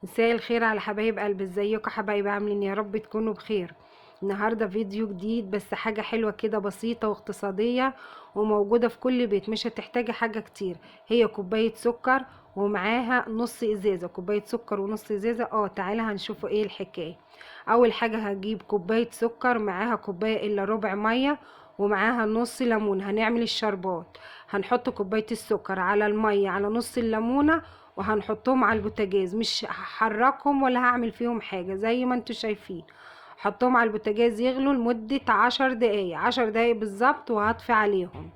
مساء الخير على حبايب قلبي. ازيكم حبايبي؟ عاملين يا رب تكونوا بخير. النهارده فيديو جديد، بس حاجة حلوة كده، بسيطة واقتصادية وموجودة في كل بيت، مش هتحتاجي حاجة كتير. هي كوباية سكر ومعاها نص ازازة، كوباية سكر ونص ازازة. تعالى هنشوفوا ايه الحكاية. اول حاجة هجيب كوباية سكر معاها كوباية الا ربع مية ومعاها نص ليمون. هنعمل الشربات، هنحط كوباية السكر على المية على نص الليمونه وهنحطهم على البوتاجاز. مش هحركهم ولا هعمل فيهم حاجة، زي ما انتوا شايفين. حطهم على البوتاجاز يغلوا لمدة 10 دقايق، 10 دقايق بالظبط، وهطفي عليهم.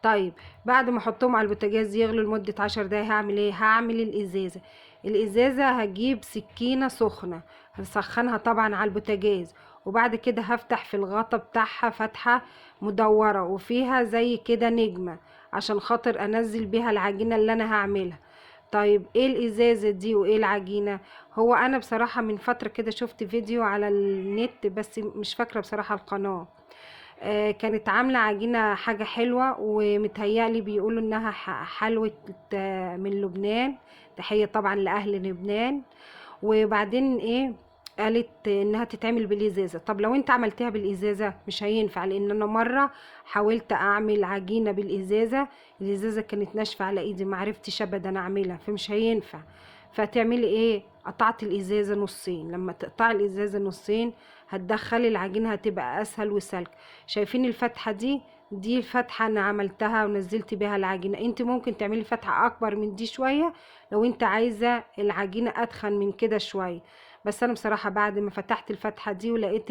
طيب بعد ما احطهم على البوتاجاز يغلوا لمدة 10 دقايق هعمل ايه؟ هعمل الازازه. الازازه هجيب سكينة سخنة، هسخنها طبعا على البوتاجاز، وبعد كده هفتح في الغطا بتاعها فتحه مدورة وفيها زي كده نجمه عشان خاطر انزل بيها العجينة اللي انا هعملها. طيب ايه الازازه دي وايه العجينة؟ هو انا بصراحة من فترة كده شفت فيديو على النت، بس مش فاكره بصراحة القناة. كانت عامله عجينه حاجة حلوة، ومتهيألي بيقولوا انها حلوة من لبنان. تحية طبعا لاهل لبنان. وبعدين ايه، قالت انها تتعمل بالازازه. طب لو انت عملتها بالازازه مش هينفع، لان انا مرة حاولت اعمل عجينه بالازازه، الازازه كانت ناشفة على ايدي، ما عرفتش ابدا اعملها، فمش هينفع. فتعملي ايه؟ قطعت الازازه نصين. لما تقطعي الازازه نصين هتدخلي العجينة، هتبقى اسهل وسلك. شايفين الفتحة دي؟ دي الفتحة انا عملتها ونزلت بيها العجينة. انت ممكن تعملي فتحه اكبر من دي شوية لو انت عايزه العجينة اتخن من كده شوية، بس انا بصراحة بعد ما فتحت الفتحة دي ولقيت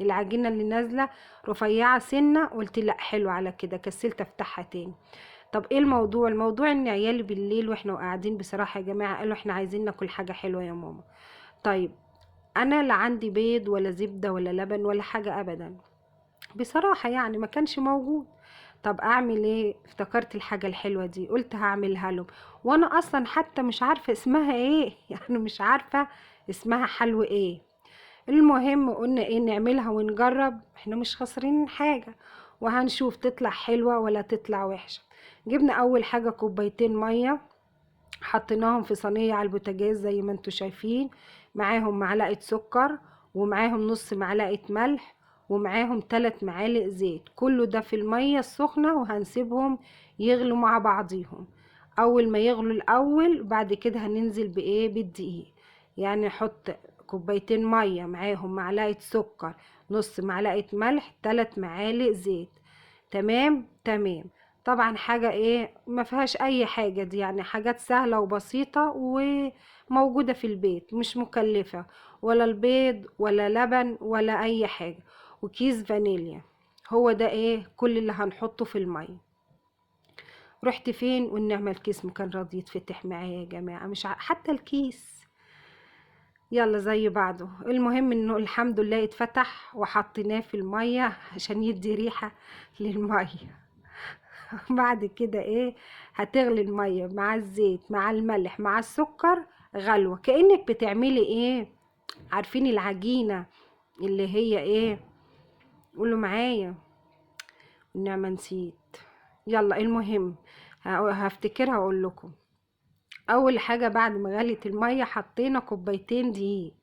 العجينة اللي نازله رفيعة سنة، قلت لا حلو على كده، كسلت افتحها تاني. طب ايه الموضوع؟ الموضوع ان عيالي بالليل واحنا قاعدين بصراحة يا جماعة قالوا احنا عايزين ناكل حاجة حلوة يا ماما. طيب انا لا عندي بيض ولا زبدة ولا لبن ولا حاجة ابدا، بصراحة ما كانش موجود. طب اعمل ايه؟ افتكرت الحاجة الحلوة دي، قلت هعملها لهم، وانا اصلا حتى مش عارفه اسمها ايه مش عارفه اسمها حلو ايه. المهم قلنا ايه، نعملها ونجرب، احنا مش خسرين حاجة، وهنشوف تطلع حلوة ولا تطلع وحشة. جبنا اول حاجة كوبايتين مية، حطيناهم في صينية على البوتاجاز زي ما انتوا شايفين، معاهم معلقه سكر ومعاهم نص معلقه ملح ومعاهم 3 معالق زيت. كله ده في المية السخنة، وهنسيبهم يغلوا مع بعضيهم. اول ما يغلوا الاول بعد كده هننزل بايه؟ بالدقيق. نحط كوبايتين مية معاهم معلقه سكر، نص معلقه ملح، 3 معالق زيت. تمام تمام. طبعا حاجة ايه ما فيهاش اي حاجة دي، حاجات سهلة وبسيطة وموجودة في البيت، مش مكلفة، ولا البيض ولا لبن ولا اي حاجة، وكيس فانيليا. هو ده ايه كل اللي هنحطه في المية. رحت فين والنعمة الكيس ما كان راضي يتفتح معايا يا جماعة، مش حتى الكيس يلا زي بعضه. المهم انه الحمد لله اتفتح وحطيناه في المية عشان يدي ريحة للمية. بعد كده ايه، هتغلي المية مع الزيت مع الملح مع السكر غلوة، كأنك بتعملي ايه، عارفين العجينة اللي هي ايه، قولوا معايا النعمة نسيت. يلا المهم هفتكرها واقول لكم. اول حاجة بعد ما غلت المية حطينا كوبايتين دقيق.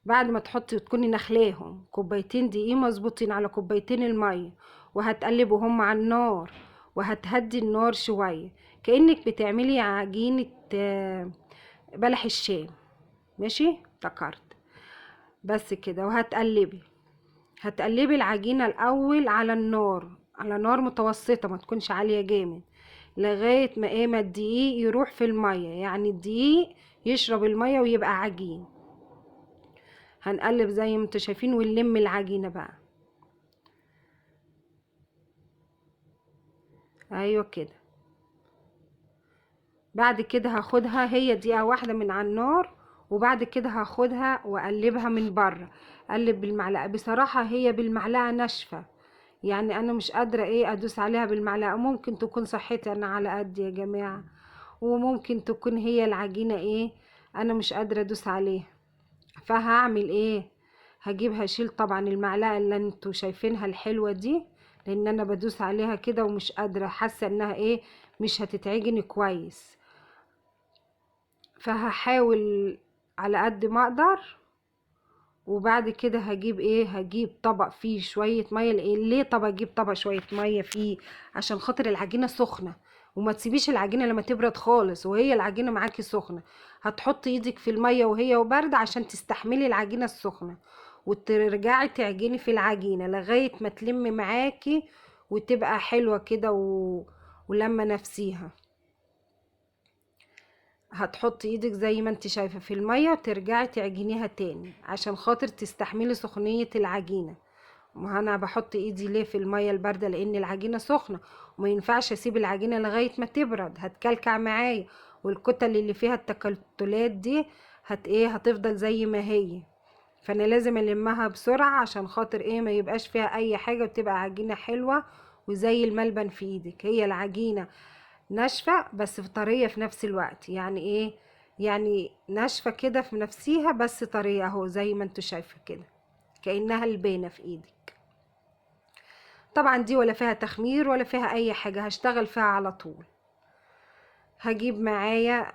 بعد ما تحطي وتكوني نخلاهم كوبايتين دقيق مظبوطين على كوبايتين المية، وهتقلبهم على النار وهتهدي النار شوية، كأنك بتعملي عجينة بلح الشام. ماشي، افتكرت بس كده. وهتقلبي، هتقلبي العجينة الأول على النار، على نار متوسطة ما تكونش عالية جامد، لغاية ما ايه، ما الدقيق يروح في المية، يعني الدقيق يشرب المية ويبقى عجين. هنقلب زي ما انتوا شايفين ونلم العجينة بقى. ايوه كده. بعد كده هاخدها هي دقيقة واحدة من على النار، وبعد كده هاخدها واقلبها من بره، اقلب بالمعلقة. بصراحة هي بالمعلقة ناشفة، انا مش قادرة ايه ادوس عليها بالمعلقة. ممكن تكون صحتي انا على قد يا جماعة، وممكن تكون هي العجينة ايه انا مش قادرة ادوس عليها. فهعمل ايه، هجيب هشيل طبعا المعلقة اللي انتوا شايفينها الحلوة دي، لان انا بدوس عليها كده ومش قادرة، حاسة انها ايه مش هتتعجن كويس. فهحاول على قد ما اقدر. وبعد كده هجيب ايه، هجيب طبق فيه شوية مية. ليه طب اجيب طبق شوية مية فيه؟ عشان خاطر العجينة سخنة، وما تسيبيش العجينة لما تبرد خالص وهي العجينة معاكي سخنة. هتحطي ايدك في المية وهي وباردة عشان تستحملي العجينة السخنة، وترجعي تعجني في العجينة لغاية ما تلم معاكي وتبقى حلوة كده ولما نفسيها. هتحطي ايدك زي ما انت شايفة في المية وترجعي تعجنيها تاني عشان خاطر تستحملي سخونية العجينة. ما انا بحط ايدي ليه في المية الباردة؟ لان العجينة سخنة وما ينفعش اسيب العجينة لغاية ما تبرد، هتكلكع معايا، والكتل اللي فيها التكتلات دي هتفضل زي ما هي. فانا لازم المها بسرعة عشان خاطر ما يبقاش فيها اي حاجة، وتبقى عجينة حلوة وزي الملبن في ايدك. هي العجينة ناشفة بس طرية في نفس الوقت، يعني ايه؟ يعني ناشفة كده في نفسيها بس طرية اهو زي ما انتوا شايفة كده، كأنها لبانة في ايدك. طبعا دي ولا فيها تخمير ولا فيها اي حاجة، هشتغل فيها على طول. هجيب معايا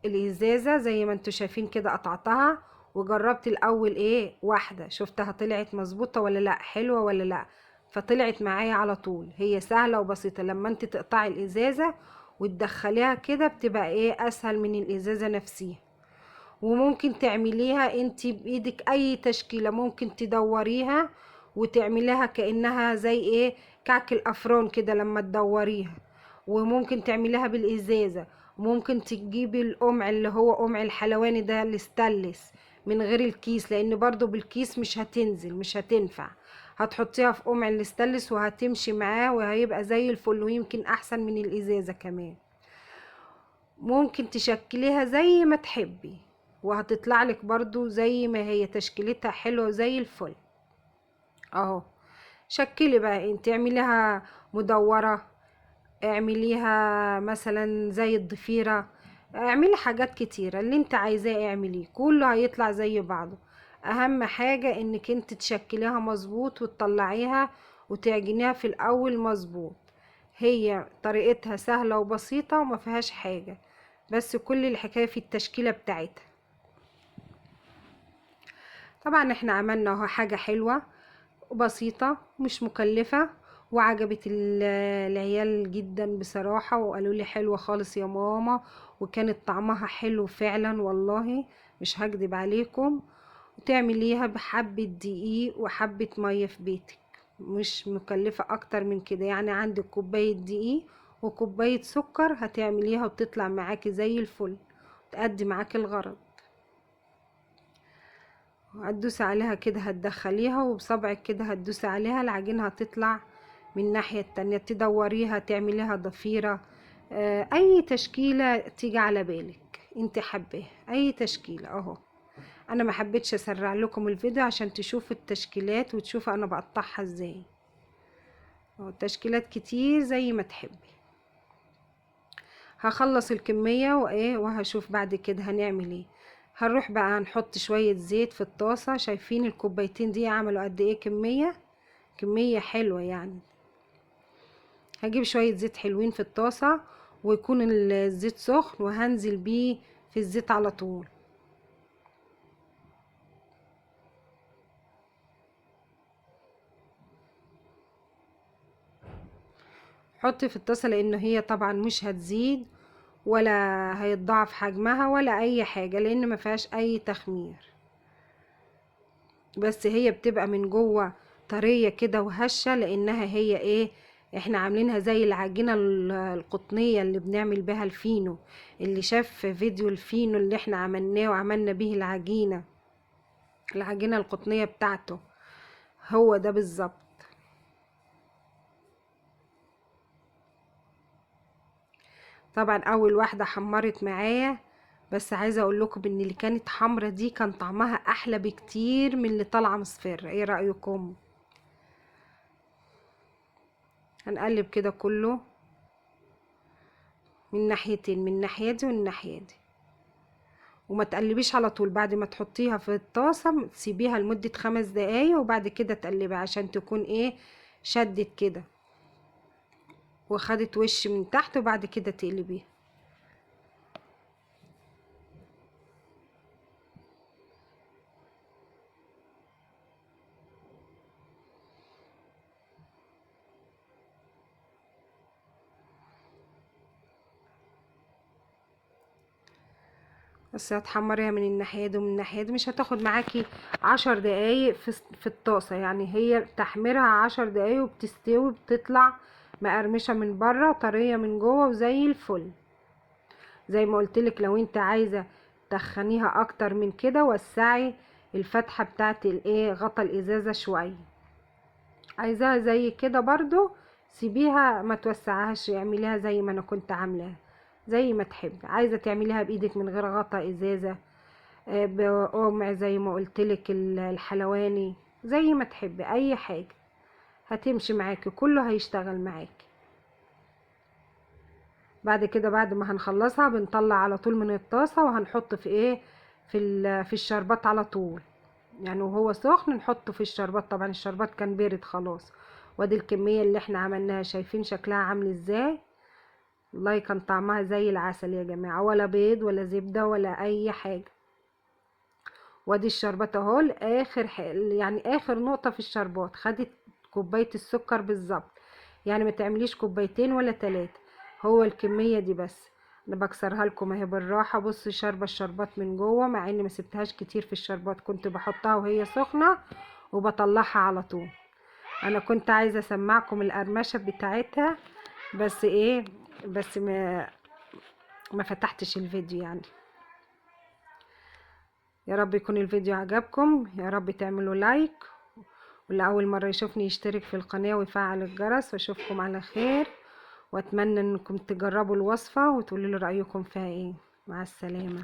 الازازة زي ما انتوا شايفين كده، قطعتها وجربت الاول واحدة، شفتها طلعت مظبوطة ولا لا، حلوة ولا لا، فطلعت معايا على طول. هي سهلة وبسيطة، لما انت تقطعي الازازة وتدخليها كده بتبقى اسهل من الازازة نفسيها. وممكن تعمليها انت بايدك اي تشكيلة، ممكن تدوريها وتعمليها كأنها زي كعك الافران كده لما تدوريها، وممكن تعمليها بالازازة، وممكن تجيبي القمع اللي هو قمع الحلواني ده الاستانلس من غير الكيس، لان برضو بالكيس مش هتنزل، مش هتنفع. هتحطيها في قمع الاستانلس وهتمشي معاه وهيبقى زي الفل، ويمكن احسن من الازازة كمان. ممكن تشكليها زي ما تحبي وهتطلع لك برضو زي ما هي، تشكيلتها حلوة زي الفل اهو. شكلي بقى انت، اعمليها مدورة، اعمليها مثلا زي الضفيرة، اعملي حاجات كتيرة اللي انت عايزاه اعمليه، كله هيطلع زي بعضه. اهم حاجة انك انت تشكليها مظبوط وتطلعيها وتعجنيها في الاول مظبوط. هي طريقتها سهلة وبسيطة وما فيهاش حاجة، بس كل الحكاية في التشكيلة بتاعتها. طبعا احنا عملنا اهو حاجة حلوة وبسيطة مش مكلفة، وعجبت العيال جدا بصراحة، وقالوا لي حلوة خالص يا ماما، وكانت طعمها حلو فعلا والله مش هكدب عليكم. وتعمليها بحبة دقيق وحبة مية في بيتك، مش مكلفة اكتر من كده. يعني عندك كوباية دقيق وكوباية سكر هتعمليها وتطلع معاكي زي الفل، تأدي معاكي الغرض. هتدوسي عليها كده، هتدخليها وبصبعك كده هتدوسي عليها، العجينة هتطلع من الناحية التانية. تدوريها، تعمليها ضفيرة، اي تشكيلة تيجي على بالك انت حباها، اي تشكيلة اهو. انا ما حبيتش اسرع لكم الفيديو عشان تشوفوا التشكيلات وتشوفوا انا بقطعها ازاي. اهو تشكيلات كتير زي ما تحبي. هخلص الكمية وهشوف بعد كده هنعمل ايه. هنروح بقى هنحط شوية زيت في الطاسة. شايفين الكوبايتين دي عملوا قد ايه كمية؟ كمية حلوة يعني. هجيب شوية زيت حلوين في الطاسة، ويكون الزيت سخن، وهنزل بيه في الزيت على طول. حطي في الطاسة لان هي طبعا مش هتزيد ولا هيتضاعف حجمها ولا اي حاجة، لان ما فيهاش اي تخمير، بس هي بتبقى من جوه طرية كده وهشة، لانها هي احنا عاملينها زي العجينة القطنية اللي بنعمل بها الفينو. اللي شاف فيديو الفينو اللي احنا عملناه وعملنا به العجينة القطنية بتاعته، هو ده بالظبط. طبعا اول واحدة حمرت معايا، بس عايزة اقول لكم ان اللي كانت حمرة دي كان طعمها احلى بكتير من اللي طالعة مصفرة. ايه رأيكم؟ هنقلب كده كله من ناحيتين، من الناحية دي والناحية دي، وما تقلبيش على طول. بعد ما تحطيها في الطاسة تسيبيها لمدة 5 دقايق، وبعد كده تقلبيها عشان تكون شدت كده وخدت وش من تحت، وبعد كده تقلبيها. بس هتحمريها من الناحية دي ومن الناحية دي، مش هتاخد معاكي 10 دقايق في الطاسه، يعني هي تحميرها 10 دقايق وبتستوي، بتطلع مقرمشه من بره طرية من جوه وزي الفل. زي ما قلتلك لو انت عايزه تخنيها اكتر من كده وسعي الفتحة بتاعت الايه غطا الازازه شوية، عايزاها زي كده برضو سيبيها ما توسعهاش، اعمليها زي ما انا كنت عاملاها زي ما تحب. عايزه تعمليها بايدك من غير غطا ازازة، بقمع زي ما قلتلك الحلواني، زي ما تحبي، اي حاجة هتمشي معاكي، كله هيشتغل معاكي. بعد كده بعد ما هنخلصها بنطلع على طول من الطاسه وهنحط في ايه، في الشربات على طول، يعني وهو سخن نحطه في الشربات. طبعا الشربات كان بارد خلاص. وادي الكمية اللي احنا عملناها، شايفين شكلها عامل ازاي؟ والله كان طعمها زي العسل يا جماعة، ولا بيض ولا زبدة ولا اي حاجة. وادي الشربات اهو اخر يعني اخر نقطة في الشربات، خدت كوباية السكر بالظبط، يعني ما تعمليش كوبايتين ولا 3، هو الكمية دي بس. انا بكسرها لكم اهي بالراحة. بصي شاربه الشربات من جوه، مع اني ما سبتهاش كتير في الشربات، كنت بحطها وهي سخنة وبطلعها على طول. انا كنت عايزه اسمعكم القرمشه بتاعتها، بس ايه، بس ما فتحتش الفيديو يعني. يا رب يكون الفيديو عجبكم، يا رب تعملوا لايك، واللي اول مرة يشوفني يشترك في القناة ويفعل الجرس، واشوفكم على خير، واتمنى انكم تجربوا الوصفة وتقولوا لي رايكم فيها ايه. مع السلامة.